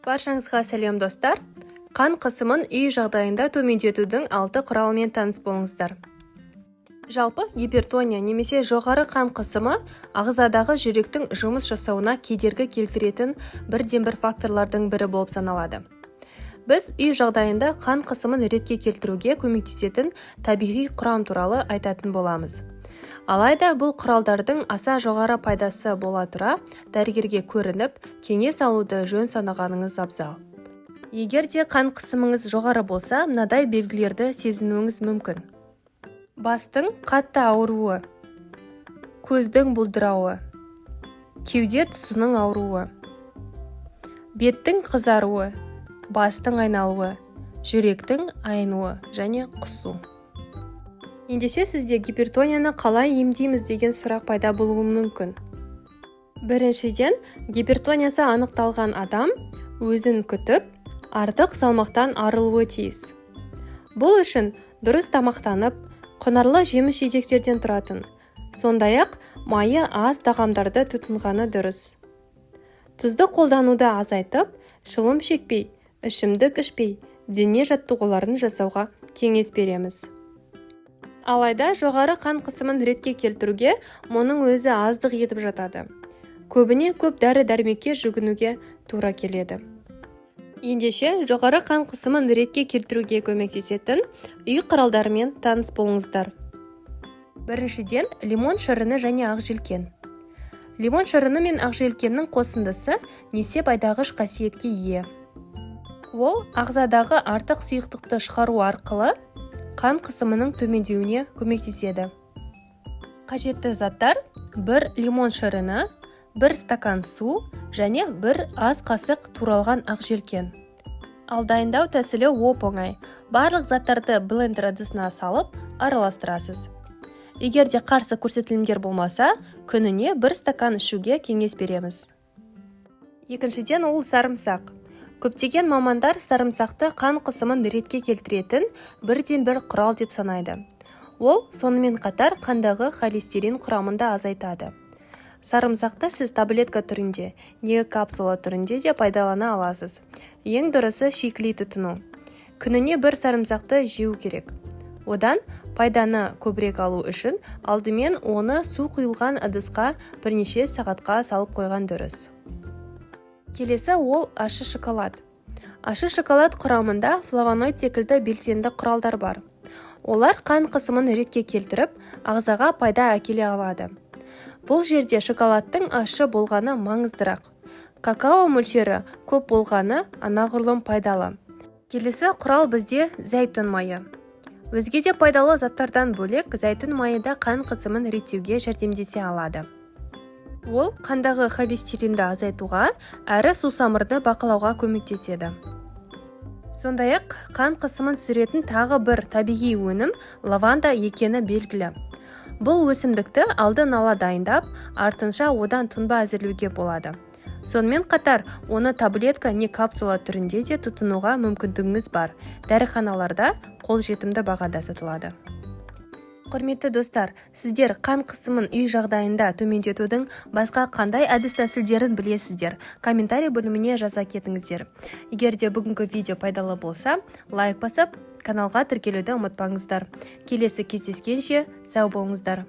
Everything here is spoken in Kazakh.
Баршаңызға сәлем, достар! Қан қысымын үй жағдайында төмендетудің алты құралымен таныс болыңыздар. Жалпы, гипертония немесе жоғары қан қысымы ағзадағы жүректің жұмыс жасауына кедергі келтіретін бірден-бір факторлардың бірі болып саналады. Біз үй жағдайында қан қысымын ретке келтіруге көмектесетін табиғи құрам туралы айтатын боламыз. Алайда бұл құралдардың аса жоғары пайдасы бола тұра, дәрігерге көрініп, кеңес алуды жөн санағаныңыз абзал. Егер де қан қысымыңыз жоғары болса, мынадай белгілерді сезінуіңіз мүмкін: бастың қатты ауруы, көздің бұлдырауы, кеуде тұсының ауруы, беттің қызаруы, бастың айналуы, жүректің айнуы және құсу. Ендеше, сізде гипертонияны қалай емдейміз деген сұрақ пайда болуы мүмкін. Біріншіден, гипертониясы анықталған адам өзін күтіп, артық салмақтан арылуы тиіс. Бұл үшін дұрыс тамақтанып, құнарлы жеміс-жидектерден тұратын, сондай-ақ майы аз тағамдарды тұтынғаны дұрыс. Тұзды қолдануды азайтып, шылым шекпей, ішімдік ішпей, дене жаттығуларын жасауға кеңес береміз. Алайда жоғары қан қысымын ретке келтіруге мұның өзі аздық етіп жатады. Көбіне көп дәрі-дәрмекке жүгінуге тура келеді. Ендеше, жоғары қан қысымын ретке келтіруге көмектесетін үй құралдарымен таныс болыңыздар. Біріншіден, лимон шырыны және ақжелкен. Лимон шырыны мен ақжелкеннің қосындысы несеп айдағыш қасиетке ие. Ол ағзадағы артық сұйықтықты шығару арқылы қан қысымының төмендеуіне көмектеседі. Қажетті заттар: бір лимон шырыны, 1 стакан су және бір ас қасық туралған ақжелкен. Ал дайындау тәсілі оп-оңай: барлық заттарды блендер ыдысына салып, араластырасыз. Егер де қарсы көрсетілімдер болмаса, күніне 1 стакан ішуге кеңес береміз. Екіншіден, ол сарымсақ. Көптеген мамандар сарымсақты қан қысымын ретке келтіретін бірден-бір құрал деп санайды. Ол сонымен қатар қандағы холестерин құрамын да азайтады. Сарымсақты сіз таблетка түрінде не капсула түрінде де пайдалана аласыз. Ең дұрысы — шикілей тұтыну. Күніне бір сарымсақты жеу керек. Одан пайданы көбірек алу үшін алдымен оны су құйылған ыдысқа бірнеше сағатқа салып қойған дұрыс. Келесі ол ащы шоколад. Ащы шоколад құрамында флавоноид секілді белсенді құралдар бар. Олар қан қысымын ретке келтіріп, ағзаға пайда әкеле алады. Бұл жерде шоколадтың ащы болғаны маңыздырақ. Какао мөлшері көп болғаны анағұрлым пайдалы. Келесі құрал бізде зәйтүн майы. Өзге де пайдалы заттардан бөлек, зәйтүн майы да қан қысымын реттеуге жәрдемдесе алады. Ол қандағы холестеринді азайтуға әрі сусамырды бақылауға көмектеседі. Сондай-ақ қан қысымын түсіретін тағы бір табиғи өнім лаванда екені белгілі. Бұл өсімдікті алдын ала дайындап, артынша одан тұнба әзірлеуге болады. Сонымен қатар оны таблетка не капсула түрінде де тұтынуға мүмкіндігіңіз бар. Дәріханаларда қолжетімді бағада сатылады. Құрметті достар, сіздер қан қысымын үй жағдайында төмендетудің басқа қандай әдіс-тәсілдерін білесіздер? Комментарий бөліміне жаза кетіңіздер. Егер де бүгінгі видео пайдалы болса, лайк басып, каналға тіркелуді ұмытпаңыздар. Келесі кездескенше сау болыңыздар!